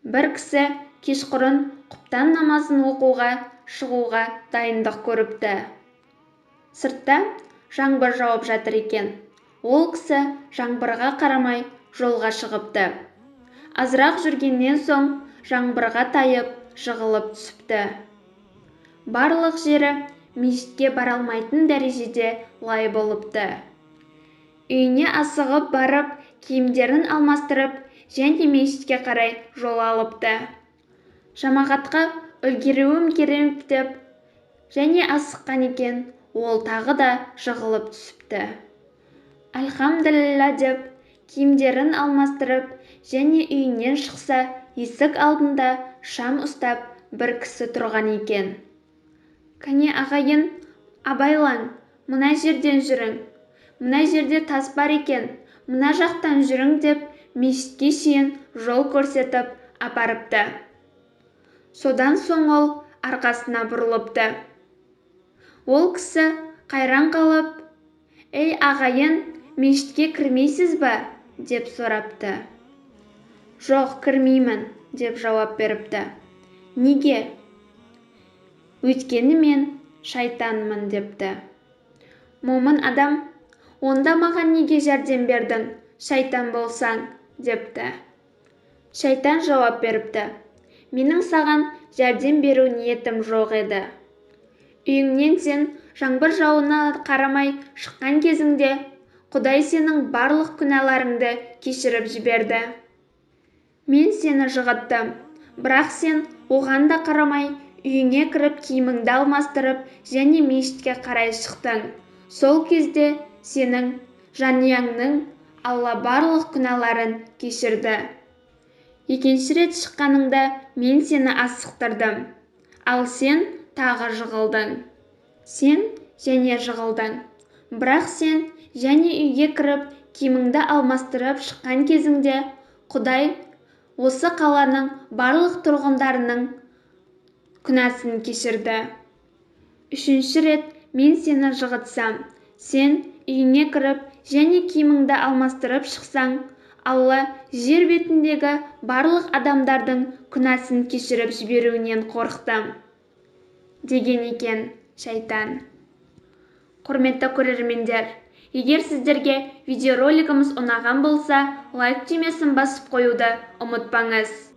Бір кісі кешқұрым құптан намазын оқуға шығуға дайындық көріпті. Сыртта жаңбыр жауып жатыр екен. Ол кісі жаңбырға қарамай жолға шығыпты. Азырақ жүргеннен соң жаңбырға тайып жығылып түсіпті. Барлық жері мешітке бара алмайтын дәрежеде лай болыпты. Үйіне асығып барып, киімдерін алмастырып, және мешітке қарай жол алыпты. Жамағатқа үлгеруім керек деп және асыққан екен, ол тағы да жығылып түсіпті. Әлхамдүліллә деп киімдерін алмастырып, және үйінен шықса, есік алдында шам ұстап бір кісі тұрған екен. Кәне ағайын, абайлаң, мына жерден жүрің, мына жерде тас бар екен, мына жақтан жүрің деп мешітке шейін жол көрсетіп апарыпты. Содан соң ол арқасына бұрылыпты. Ол кісі қайран қалып, «Ей ағайын, мешітке кірмейсіз ба?» деп сұрапты. «Жоқ, кірмеймін», деп жауап беріпті. «Неге?» «Өйткені мен шайтанмын», депті. Момын адам, «Онда маған неге жәрдем бердің, шайтан болсаң?» депті. Шайтан жауап беріпті: «Менің саған жәрдем беру ниетім жоқ еді. Үйіңнен сен жаңбыр жауына қарамай шыққан кезіңде, Құдай сенің барлық күнәларыңды кешіріп жіберді. Мен сені жығыттым, бірақ сен оған да қарамай үйіңе кіріп киіміңді алмастырып және мешітке қарай шықтың. Сол кезде сенің жанұяңның Алла барлық күнәларын кешірді. Екінші рет шыққаныңда мен сені асықтырдым, ал сен тағы жығылдың. Сен және жығылдың. Бірақ сен және үйге кіріп киіміңді алмастырып шыққан кезіңде, Құдай осы қаланың барлық тұрғындарының күнәсін кешірді. Үшінші рет мен сені жығытсам, сен үйіңе кіріп және киіміңді алмастырып шықсаң, Алла жер бетіндегі барлық адамдардың күнәсін кешіріп жіберуінен қорықтым», деген екен шайтан. Құрметті көрермендер, егер сіздерге видеоролигіміз ұнаған болса, лайк түймесін басып қоюды ұмытпаңыз.